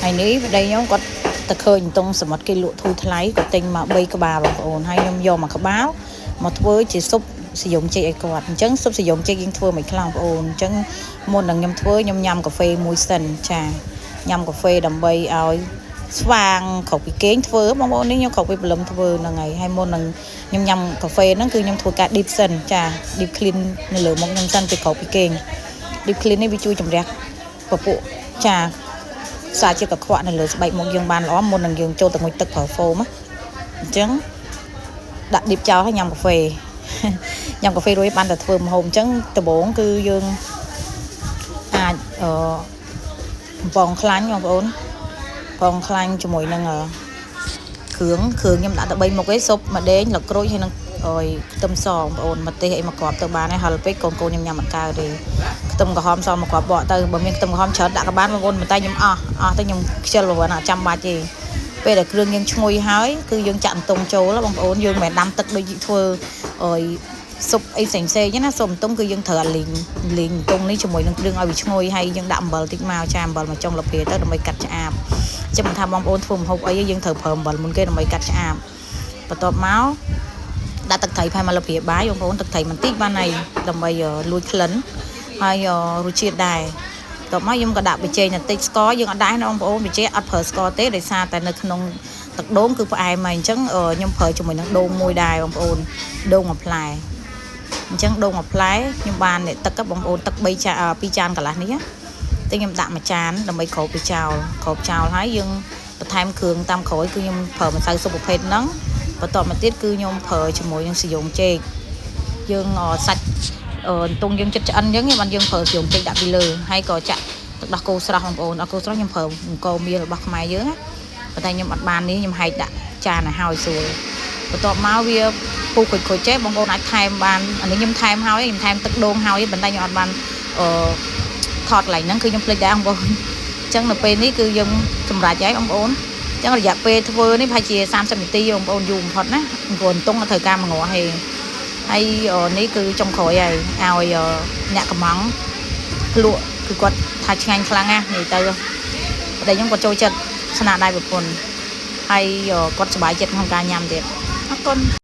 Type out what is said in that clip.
ហើយនេះប្តីខ្ញុំគាត់ទៅឃើញអន្ទង់សមុទ្រគេលក់ធូរថ្លៃគាត់ទិញមក3ក្បាលបងប្អូនហើយខ្ញុំយកមួយក្បាលមកធ្វើជាស៊ុបសយំចេកឲ្យគាត់អញ្ចឹងស៊ុបសយំចេកយើងធ្វើមិនខ្លាំងបងប្អូនអញ្ចឹងមុននឹងខ្ញុំធ្វើខ្ញុំញ៉ាំកាហ្វេមួយសិនចាញ៉ាំកាហ្វេដើម្បីឲ្យស្វាងក្រោកពីគេងធ្វើបងប្អូននេះខ្ញុំក្រោកពីព្រលឹមធ្វើហ្នឹងហើយហើយមុននឹងខ្ញុំញ៉ាំកាហ្វេហ្នឹងគឺខ្ញុំធ្វើការ deep សិនចា deep clean នៅលើមុខខ្ញុំសិនពីក្រោកពីគេង deep clean នេះវាជួយជំរះពពួកចា សារជាតិកខ្វក់នៅលើស្បែកមុខយើងបានល្អមុននឹងយើងចូលទៅងូតទឹកប្រើ foam ណាអញ្ចឹងដាក់ dip ចោលហើយញ៉ាំកាហ្វេ ញ៉ាំកាហ្វេរួចបានតែធ្វើម្ហូបអញ្ចឹងដំបូងគឺយើងអាចអឺបំពងខ្លាញ់បងប្អូនបំពងខ្លាញ់ជាមួយនឹងអឺគ្រឿងគ្រឿងខ្ញុំដាក់តែ3មុខឯងស៊ុបម្ដេងលក្រូចហើយនឹងអុយខ្ទឹមសបងប្អូនម្ទេសអីមកគ្រាប់ទៅបានហើយហឹរពេកកូនកូនខ្ញុំញ៉ាំអត់កើតទេខ្ទឹមក្រហមសមកគ្រាប់បកទៅបើមានខ្ទឹមក្រហមច្រើនដាក់ក៏បានបងប្អូនប៉ុន្តែខ្ញុំអស់អស់ទៅខ្ញុំខ្ជិលព្រោះណាចាំបាច់ទេពេលដែលគ្រឿងយើងឈ្ងុយហើយគឺយើងចាក់អន្ទង់ចូលបងប្អូនយើងមិនមែនដាំទឹកដូចធ្វើអុយស៊ុបអីផ្សេងផ្សេងណាស៊ុបអន្ទង់គឺយើងត្រូវអាលីងលីងអន្ទង់នេះជាមួយនឹងគ្រឿងឲ្យវាឈ្ងុយហើយយើងដាក់អំបិលតិចមកចាអំបិលមួយចុងលភាទៅដើម្បីកាត់ឆ្អាបចាំមិនថាបងប្អូនធ្វើម្ហូបអីយើងត្រូវប្រើអំបិលមុនគេដើម្បីកាត់ឆ្អាបបន្ទាប់មកដាក់ទឹកត្រីផែមកលភាបាយបងប្អូនទឹកត្រីបន្តិចបានហើយដើម្បីលួចក្លិនហើយរសជាតិដែរបន្ទាប់មកខ្ញុំក៏ដាក់ប៊ីចេងបន្តិចស្ករយើងអត់ដែរណាបងប្អូនប៊ីចេងអត់ប្រើស្ករទេដោយសារតែនៅក្នុងទឹកដូងគឺផ្អែមហើយអញ្ចឹងខ្ញុំប្រើជាមួយនឹងដូងមួយដែរបងប្អូនដូងមួយផ្លែអញ្ចឹងដូងមួយផ្លែខ្ញុំបានទឹកបងប្អូនទឹក3ចាន2ចានកន្លះនេះតែខ្ញុំដាក់មួយចានដើម្បីគ្របវាចោលគ្របចោលហើយយើងបន្ថែមគ្រឿងតាមក្រោយគឺខ្ញុំប្រើម្សៅស៊ុបប្រភេទហ្នឹងបន្ទាប់មកទៀតគឺខ្ញុំប្រើជាមួយនឹងសយងចេកយើងសាច់អន្ទង់យើងចិត្តឆ្អិនអញ្ចឹងបានយើងប្រើសយងចេកដាក់ពីលើហើយក៏ចាក់ទឹកដោះគោស្រស់បងប្អូនអត់គោស្រស់ខ្ញុំប្រើអង្គមៀលរបស់ខ្មែរយើងណាប៉ុន្តែខ្ញុំអត់បាននេះខ្ញុំហែកដាក់ចានឲ្យហើយស្រួលបន្ទាប់មកវាពុះក្រូចៗចេះបងប្អូនអាចថែមបានអានេះខ្ញុំថែមហើយខ្ញុំថែមទឹកដូងហើយប៉ុន្តែខ្ញុំអត់បានអឺថតកន្លែងហ្នឹងគឺខ្ញុំភ្លេចដែរបងប្អូនអញ្ចឹងនៅពេលនេះគឺយើងសម្រេចហើយបងប្អូនអញ្ចឹងរយៈពេលធ្វើនេះប្រហែលជា30នាទីបងប្អូនយូរបំផុតណាព្រោះអន្ទង់អត់ត្រូវការមួយងាស់ទេហើយនេះគឺចុងក្រោយហើយឲ្យអ្នកកំងភ្លក់គឺគាត់ថាឆ្ងាញ់ខ្លាំងណាស់និយាយទៅប្តីខ្ញុំគាត់ចូលចិត្តស្នាដៃប្រពន្ធហើយគាត់សប្បាយចិត្តក្នុងការញ៉ាំទៀតអរគុណ។